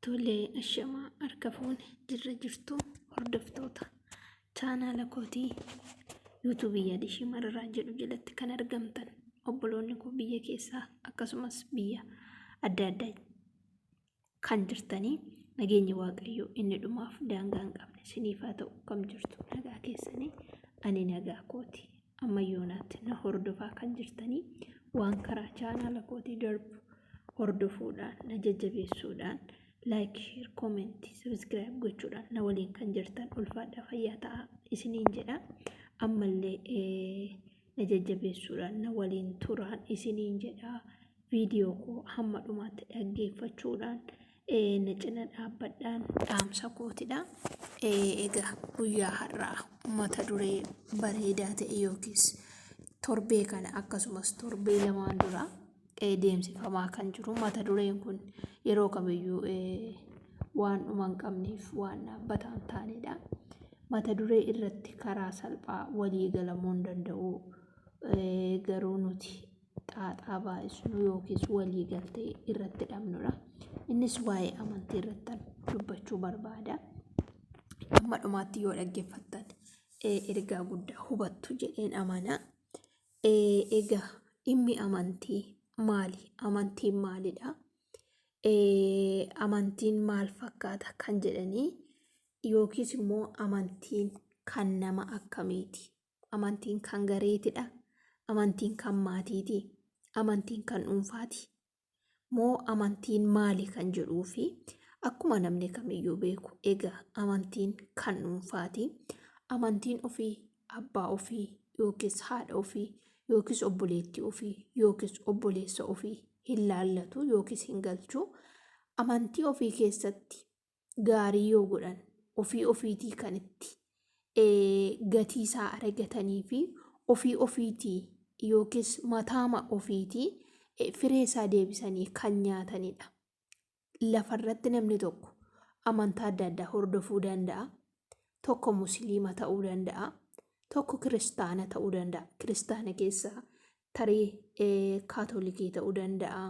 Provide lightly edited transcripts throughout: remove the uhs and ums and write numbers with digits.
Tolee, ashamaa harka fuune jirra jirtu hordoftoota chaanaala kootii yuutuubii Yaadishii Mararaa jedhu jalatti kan argamtan obboloonni koo biyya keessaa akkasumas biyya adda addaa kan jirtanii nageenyi Waaqayyoo inni dhumaaf daangaa hin qabne isiniif haa ta'u. Kam jirtu, nagaa keessanii? Ani nagaa kooti. Amma yoonaatti na hordofaa kan jirtanii waan karaa chaanaala kootii darbu hordofuudhaan na jajjabeessuudhaan like, share, comment, subscribe gochuudhaan na waliin kan jirtan ulfaadhaa, fayyaa ta'a isiniin jedha. Ammallee na jajjabeessuudhaan na waliin turaan isiniin jedha. Viidiyoo koo hamma dhumaatti dhaggeeffachuudhaan na cina dhaabbadhaan dhaamsa kootidha. Egaa guyyaa har'aa mata duree bareedaa ta'e yookiis torbee kana akkasumas torbee lamaan dura deemsifamaa kan jiru, mata dureen kun yeroo kamiyyuu waan dhuma hin qabneef waan dhaabbataa hin taanedha. Mata duree irratti karaa salphaa walii galamuu hin danda'u, garuu nuti xaaxaa baay'isnu yookiis walii galtee irratti dhabnudha. Innis waa'ee amantii irratti dubbachuu barbaada. Amma dhumaatti yoo dhaggeeffattan ergaa guddaa hubattu jedheen amana. Egaa dhimmi amantii maali? Amantiin maalidha? Amantiin maal fakkaata kan jedhanii yookiis immoo amantiin kan nama akkamiiti? Amantiin kan gareetidha? Amantiin kan maatiiti? Amantiin kan dhuunfaati? Moo amantiin maali kan jedhuu fi akkuma namni kamiyyuu beeku, egaa amantiin kan dhuunfaati. Amantiin ofii abbaa ofii yookiis haadha ofii yookiis obboleettii ofii yookiis obboleessa ofii hin laallatu yookiis hin galchu. Amantii ofii keessatti gaarii yoo godhan ofii ofiitii kan itti gatii isaa argatanii fi ofii ofiitii yookiis mataama ofiitii firee isaa deebisanii kan nyaatanidha. Lafarratti namni tokko amantaa adda addaa hordofuu danda'a. Tokko musliima ta'uu danda'a. Tokko kiristaana ta'uu danda'a. Kiristaana keessaa tarii kaatolikii ta'uu danda'a.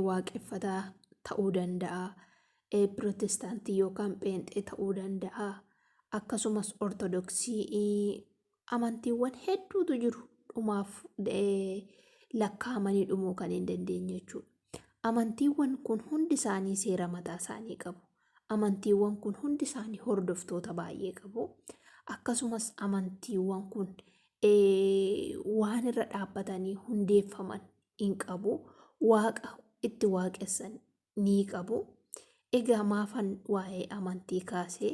Waaqeffataa ta'uu danda'a. Pirootestaantii yookaan pheenxee ta'uu danda'a. Akkasumas ortodoksii, amantiiwwan hedduutu jiru, dhumaaf lakkaa'amanii dhumuu kan hin dandeenye jechuudha. Amantiiwwan kun hundi isaanii seera mataa isaanii qabu. Amantiiwwan kun hundi isaanii hordoftoota baay'ee qabu. Akkasumas amantiiwwan kun waan irra dhaabbatanii hundeeffaman hin qabu. Waaqa itti waaqessan ni qabu. Egaa maafan waa'ee amantii kaasee?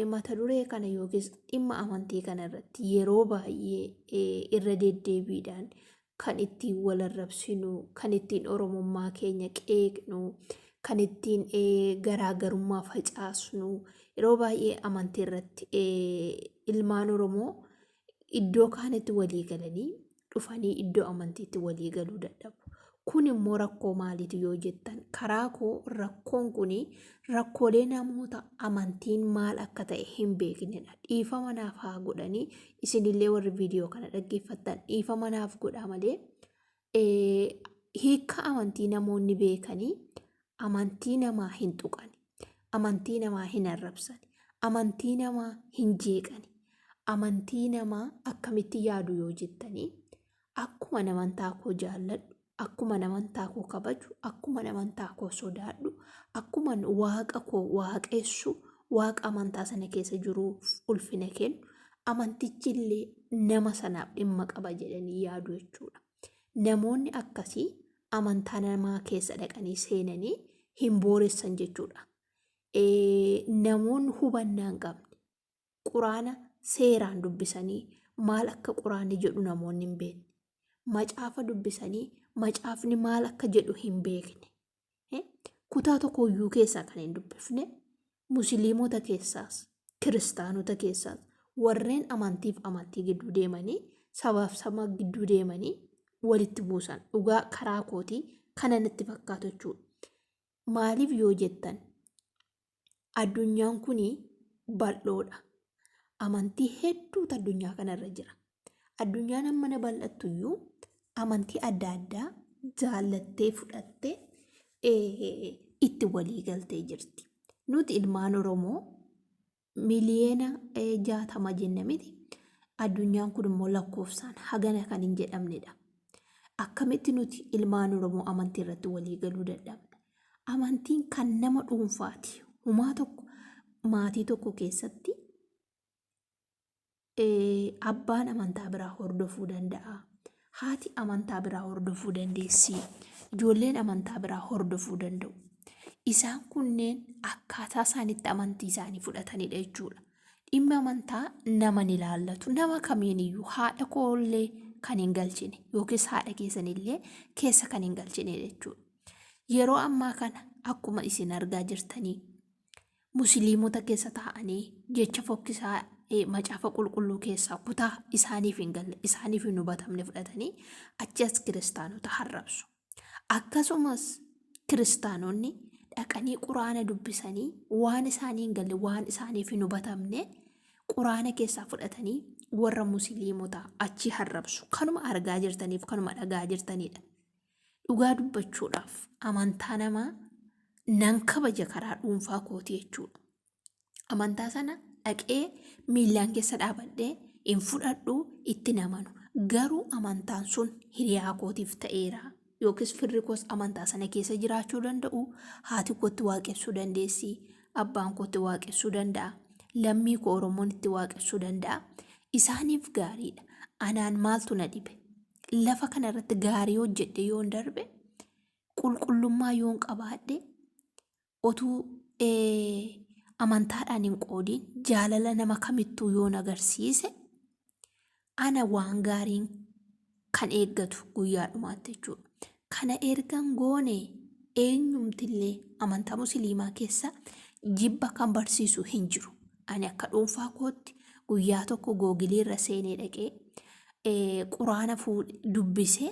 Mata duree kana yookiis dhimma amantii kana irratti yeroo baay'ee irra deddeebiidhaan kan ittiin wal arrabsinu, kan ittiin Oromummaa keenya qeeqnu, kan ittiin garaagarummaa facaasnu, yeroo baay'ee amantii irratti ilmaan Oromoo iddoo kaanitti walii galanii dhufanii iddoo amantiitti walii galuu dadhabu. Kun immoo rakkoo maaliiti yoo jettan, karaa koo rakkoon kun rakkoolee namoota amantiin maal akka ta'e hin beeknedha. Dhiifama naaf haa godhanii, isinillee warri viidiyoo kana dhaggeeffattan dhiifama naaf godhaa malee, hiika amantii namoonni beekanii amantii namaa hin tuqani. Amantii namaa hin arrabsani. Amantii namaa hin jeeqani. Amantii namaa akkamitti yaadu yoo jettanii, akkuma amantaa koo jaalladhu, akkuma amantaa koo kabaju, akkuma amantaa koo sodaadhu, akkuma waaqa koo waaqessu, waaqa amantaa sana keessa jiruuf ulfina kennu, amantichi illee nama sanaaf dhimma qaba jedhanii yaadu jechuudha. Namoonni akkasii amantaa namaa keessa dhaqanii seenanii hin booressan jechuudha. Namoonni hubannaa hin qabne, quraana seeraan dubbisanii maal akka quraanni jedhu namoonni hin beekne, macaafa dubbisanii macaafni maal akka jedhu hin beekne, kutaa tokkoyyuu keessaa kan hin dubbifne, musliimota keessaas kiristaanota keessaas warreen amantiif amantii gidduu deemanii, sabaaf saba gidduu deemanii walitti buusan, dhugaa karaa kootii kana natti fakkaatu jechuudha. Maaliif yoo jettan, addunyaan kun bal'oodha. Amantii hedduutu addunyaa kanarra jira. Addunyaan hammana bal'attu iyyuu amantii adda addaa jaallattee fudhattee itti walii galtee jirti. Nuti ilmaan Oromoo miliyeena 60 jenna miti. Addunyaan kun immoo lakkoofsaan hagana kan hin jedhamnedha. Akkamitti nuti ilmaan Oromoo amantii irratti walii galuu dadhabna? Amantiin kan nama dhuunfaati. Humaa tokko maatii tokko keessatti abbaan amantaa biraa hordofuu danda'a. Haati amantaa biraa hordofuu dandeessi. Ijoolleen amantaa biraa hordofuu danda'u. Isaan kunneen akkaataa isaan itti amantii isaanii fudhatanidha jechuudha. Dhimmi amantaa nama ni ilaallatu. Nama kamiiniyyuu haadha koollee kan hin galchine yookiis haadha keessanillee keessa kan hin galchine jechuudha. Yeroo ammaa kana akkuma isin argaa jirtanii Musiliimota keessa taa'anii jecha fokkisaa macaafa qulqulluu keessaa kutaa isaaniif hin galle isaaniif hin hubatamne fudhatanii achi as kiristaanota harrabsu. Akkasumas kiristaanonni dhaqanii quraana dubbisanii waan isaanii hin galle waan isaaniif hin hubatamne quraana keessaa fudhatanii warra musiliimotaa achi harrabsu. Kanuma argaa jirtaniif kanuma dhagaa jirtanidha. Dhugaa dubbachuudhaaf amantaa namaa nan kabaja karaa dhuunfaa kootii jechuudha. Amantaa sana dhaqee miillaan keessa dhaabadhee hin fudhadhu itti hin amanu. Garuu amantaan sun hiriyaa kootiif ta'eera yookiis firri koos amantaa sana keessa jiraachuu danda'u. Haati kootti waaqessuu dandeessi, abbaan kootti waaqessuu danda'a, lammii koo Oromoon itti waaqessuu danda'a. Isaaniif gaariidha. Anaan maaltu na dhibe? Lafa kana irratti gaarii hojjedhe yoon darbe, qulqullummaa yoon qabaadhe, otuu amantaadhaan hin qoodiin jaalala nama kamittuu yoon agarsiise, ana waan gaariin kan eeggatu guyyaa dhumaatti jechuudha. Kana ergan goone eenyumtillee amantaa musliimaa keessa jibba kan barsiisu hin jiru. Ani akka dhuunfaa kootti guyyaa tokko googilii irra seenee dhaqee quraana fuudhe dubbisee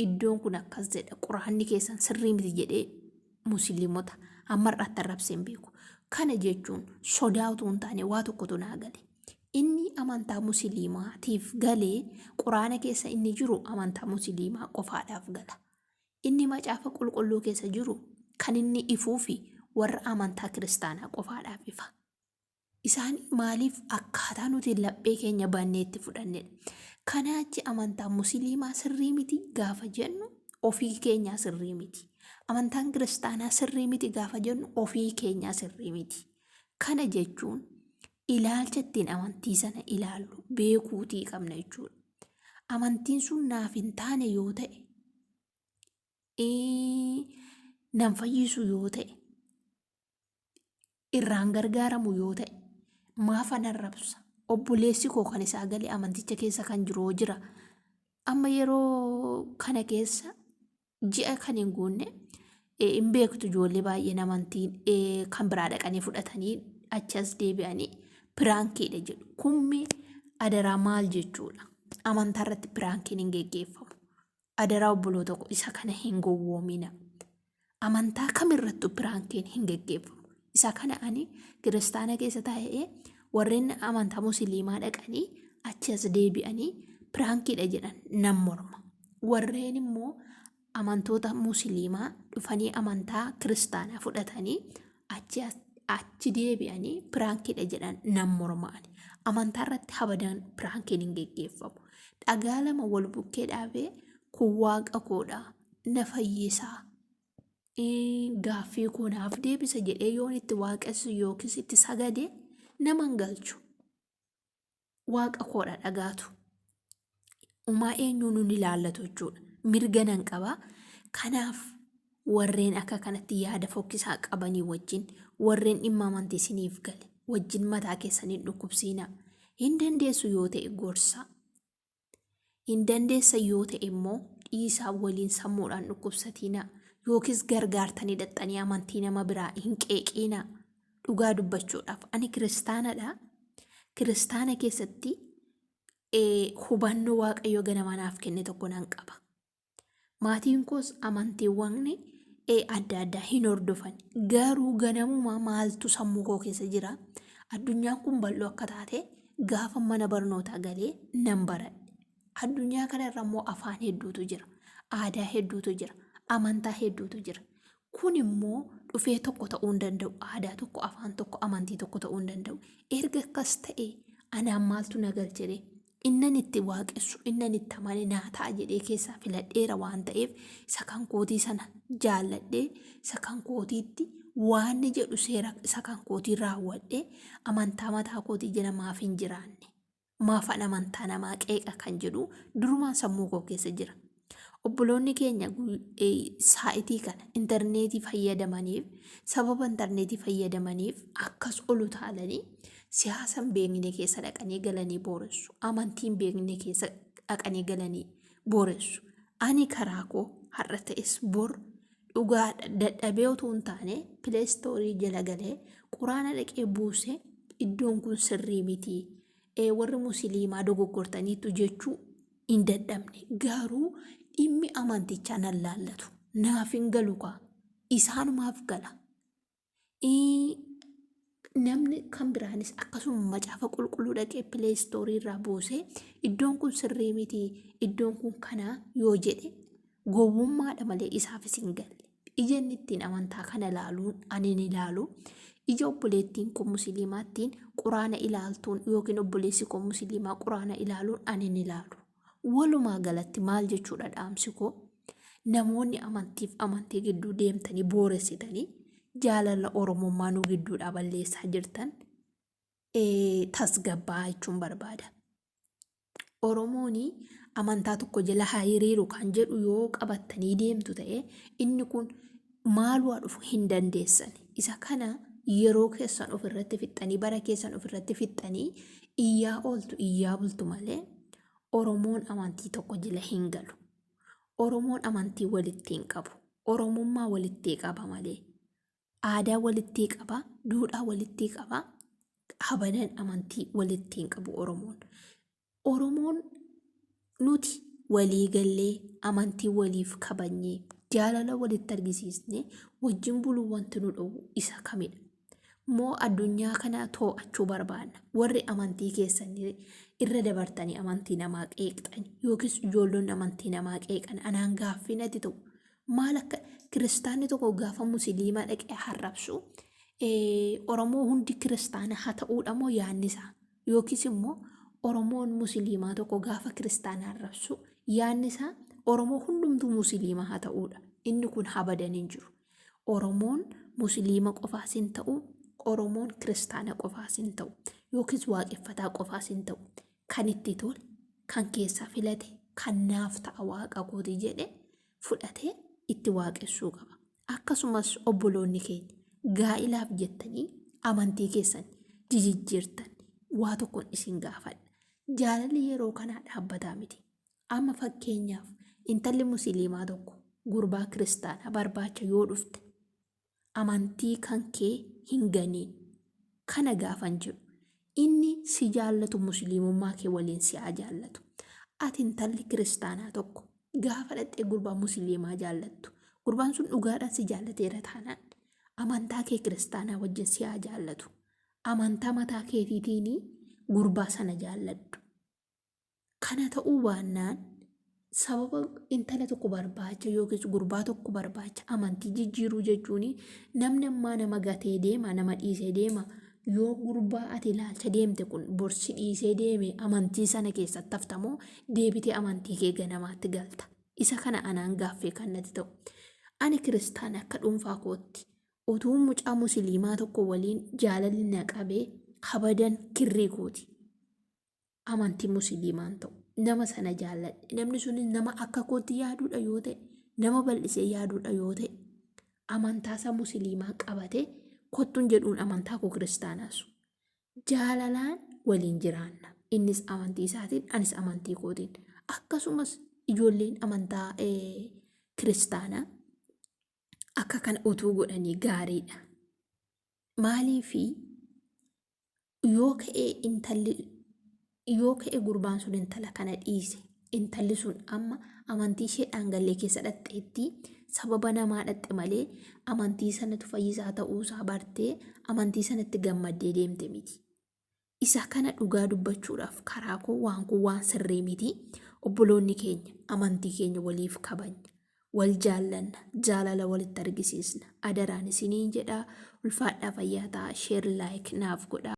iddoon kun akkas jedha quraanni keessan sirrii miti jedhee musliimota hamma har'aatti arrabsee hin beeku. Kana jechuun sodaa utuu hin taane waa tokkotu naa gale. Inni amantaa musliimaatiif galee quraana keessa inni jiru amantaa musliimaa qofaadhaaf gala. Inni macaafa qulqulluu keessa jiru kan inni ifuufi warra amantaa kiristaanaa qofaadhaaf ifa. Isaan maaliif akkaataa nuti laphee keenya bannee itti fudhannedha. Kanaa achi amantaan musliimaa sirrii miti gaafa jennu ofii keenyaa sirrii miti. Amantaan kiristaanaa sirrii miti gaafa jennu ofii keenyaa sirrii miti. Kana jechuun ilaalcha ittiin amantii sana ilaallu beekuutii qabna jechuudha. Amantiin sun naaf hin taane yoo ta'e, nan fayyisu yoo ta'e, irraan gargaaramu yoo ta'e maafan arrabsa? Obboleessi koo kan isaa gale amanticha keessa kan jiru hoo jira. Amma yeroo kana keessa ji'a kan hin guunne hin beektu ijoollee baay'een amantii kan biraa dhaqanii fudhatanii achi as deebi'anii piraankiidha jedhu. Kummi adaraa maal jechuudha? Amantaa irratti piraankiin hin geggeeffamu. Adaraa obboloota koo isa kana hin gowwoomina. Amantaa kamirrattuu piraankiin hin geggeeffamu. Isa kana ani kiristaana keessa taa'ee warreen amantaa musliimaa dhaqanii achi as deebi'anii piraankiidha jedhan nan morma. Warreen immoo amantoota musliimaa dhufanii amantaa kiristaanaa fudhatanii achi achi deebi'anii piraankiidha jedhan nan morma ani. Amantaa irratti habadaan piraankiin hin geggeeffamu. Dhagaa lama wal bukkee dhaabee kun waaqa koodha na fayyisaa gaaffii koo naaf deebisa jedhee yoon itti waaqessu yookiis itti sagade nama hin galchu. Waaqa koodha dhagaatu. Umaa eenyuun nun ilaallatu jechuudha. Mirga nan qaba. Kanaaf warreen akka kanatti yaada fokkisaa qabanii wajjin warreen dhimma amantii isiniif gale wajjin mataa keessan hin dhukkubsiinaa. Hin dandeessu yoo ta'e gorsaa. Hin dandeessan yoo ta'e immoo dhiisaa waliin sammuudhaan dhukkubsatiinaa yookiis gargaartanii dhaxxanii amantii nama biraa hin qeeqiinaa. Dhugaa dubbachuudhaaf ani kiristaanadha. Kiristaana keessatti hubannoo Waaqayyo ganama naaf kenne tokko nan qaba. Maatiin koos amantiiwwan adda addaa hin hordofan. Garuu ganamuma maaltu sammuu koo keessa jira? Addunyaan kun bal'oo akka taate gaafa mana barnootaa galee nan baradhe. Addunyaa kanarra immoo afaan hedduutu jira. Aadaa hedduutu jira. Amantaa hedduutu jira. Kun immoo Dhufee tokko ta'uu hin danda'u. Aadaa tokko, afaan tokko, amantii tokko ta'uu hin danda'u. Erga akkas ta'e anaan maaltu na galchere? Innan itti waaqessu, innan itti amane naa ta'a jedhee keessaa filadheera waan ta'eef isa kan kootii sana jaalladhee isa kan kootiitti waan inni jedhu seera isa kan kootii raawwadhee amantaa mataa kootii jala maaf hin jiraanne? Maafan amantaa namaa qeeqa kan jedhu durumaan sammuu koo keessa jira. Obboloonni keenya saa'itii kana intarneetii fayyadamaniif sababa intarneetii fayyadamaniif akkas ol utaalanii siyaasa hin beekne keessa dhaqanii galanii booressu. Amantii hin beekne keessa dhaqanii galanii booressu. Ani karaa koo har'a ta'es bor dhugaa dadhabee utuu hin taane pileestoorii jala galee quraana dhaqee buusee iddoon kun sirrii miti. Warri musiliimaa dogoggortaniittu jechuu hin dadhabne. Garuu dhimmi amantichaa nan laallatu. Naaf hin galu kaa. Isaanumaaf gala. Namni kan biraanis akkasuma macaafa qulqulluu dhaqee pileestoorii irraa buusee iddoon kun sirrii miti iddoon kun kanaa yoo jedhe gowwummaadha malee isaafis hin galle. Ija inni ittiin amantaa kana ilaaluun ani hin ilaalu. Ija obboleettiin koo musiliimaattiin quraana ilaaltuun yookiin obboleessi koo musiliimaa quraana ilaaluun ani hin ilaalu. Walumaa galatti maal jechuudha dhaamsi koo? Namoonni amantiif amantii gidduu deemtanii booressitanii jaalala Oromummaa nu gidduudhaa balleessaa jirtan tasgabbaa'aa jechuun barbaada. Oromoon amantaa tokko jala haa hiriiru kan jedhu yoo qabattanii deemtu ta'e inni kun maaluu haa dhufu hin dandeessan. Isa kana yeroo keessan ofirratti fixxanii bara keessan ofirratti fixxanii iyyaa ooltu iyyaa bultu malee Oromoon amantii tokko jala hin galu. Oromoon amantii walitti hin qabu. Oromummaa walitti qaba malee. Aadaa walittii qaba, duudhaa walittii qaba, habadan amantii walitti hin qabu Oromoon. Oromoon nuti walii gallee amantii waliif kabajnee jaalala walitti argisiisnee wajjin buluu wanti nu dhowwu isa kamidha? Moo addunyaa kana too'achuu barbaanna? Warri amantii keessan irra dabartanii amantii namaa qeeqxan yookiis ijoollonni amantii namaa qeeqan anaan gaaffii natti ta'u Maal akka kiristaanni tokko gaafa musiliimaa dhaqee harrabsu Oromoo hundi kiristaana haa ta'uudha moo yaadni isaa? Yookiis immoo Oromoon musiliimaa tokko gaafa kiristaana harrabsu yaadni isaa Oromoo hundumtuu musiliimaa haa ta'uudha. Inni kun habadan hin jiru. Oromoon musiliima qofaas hin ta'u, Oromoon kiristaana qofaas hin ta'u, yookiis waaqeffataa qofaas hin ta'u. Kan itti tole, kan keessaa filate, kan naaf ta'a waaqa kooti jedhe fudhatee itti waaqessuu qaba. Akkasumas obboloonni keenya gaa'ilaaf jettanii amantii keessan jijijjiirtan waa tokkon isin gaafadha. Jaalalli yeroo kanaa dhaabbataa miti. Amma fakkeenyaaf intalli musiliimaa tokko gurbaa kiristaanaa barbaacha yoo dhufte amantii kan kee hin ganiin. Kana gaafan jedhu inni si jaallatu musliimummaa kee waliin si haa jaallatu. Ati intalli kiristaanaa tokko gaafa dhaqxee gurbaa musliimaa jaallattu gurbaan sun dhugaadhaan si jaallateera taanaan amantaa kee kiristaanaa wajjin si haa jaallatu. Amantaa mataa keetiitiin gurbaa sana jaalladhu. Kana ta'uu baannaan sababa intala tokko barbaacha yookiis gurbaa tokko barbaacha amantii jijjiiruu jechuun namni ammaa nama gatee deema nama dhiisee deema yoo gurbaa ati ilaalcha deemte kun borsi dhiisee deeme amantii sana keessatti haftamoo deebitee amantii kee ganamaatti galta. Isa kana anaan gaaffii kan natti ta'u. Ani kiristaana akka dhuunfaa kootti utuu mucaa musiliimaa tokko waliin jaalalli na qabee habadan kirrii kooti. Amantii musiliimaan ta'u nama sana jaalladhe namni sunis nama akka kootti yaaduudha yoo ta'e nama bal'isee yaaduudha yoo ta'e amantaa isaa musiliimaa qabate kottuun jedhuun amantaa koo kiristaanaasu jaalalaan waliin jiraanna innis amantii isaatiin anis amantii kootiin akkasumas ijoolleen amantaa kiristaanaa akka kana utuu godhanii gaariidha maaliifi Yoo ka'ee intalli yoo ka'e gurbaan sun intala kana dhiise intalli sun amma amantii ishee dhaangallee keessa dhaqxeetti sababa namaa dhaqxe malee amantii sanatu fayyisaa ta'uusaa bartee amantii sanatti gammaddee deemte miti. Isa kana dhugaa dubbachuudhaaf karaa koo waan kun waan sirrii miti. Obboloonni keenya amantii keenya waliif kabajna. Wal jaallanna, jaalala walitti argisiisna. Adaraan isiniin jedha. Ulfaadhaa, fayyaa ta'a. Share, like naaf godhaa.